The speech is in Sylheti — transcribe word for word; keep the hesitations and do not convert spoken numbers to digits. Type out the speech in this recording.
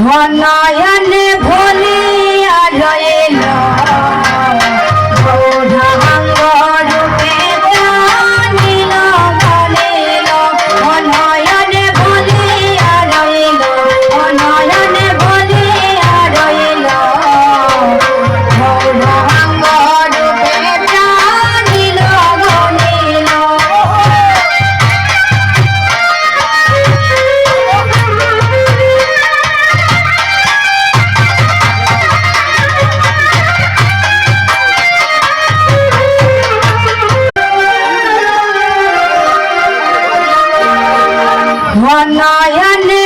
নয়নে ভুলিয়া রইল, গৌরাঙ্গ রূপে প্রাণ নিল মনিল। নয়নে ভুলিয়া রইল, নয়নে ভুলিয়া রইল, গৌরাঙ্গ রূপে প্রাণ নিল মনিল। নয়নে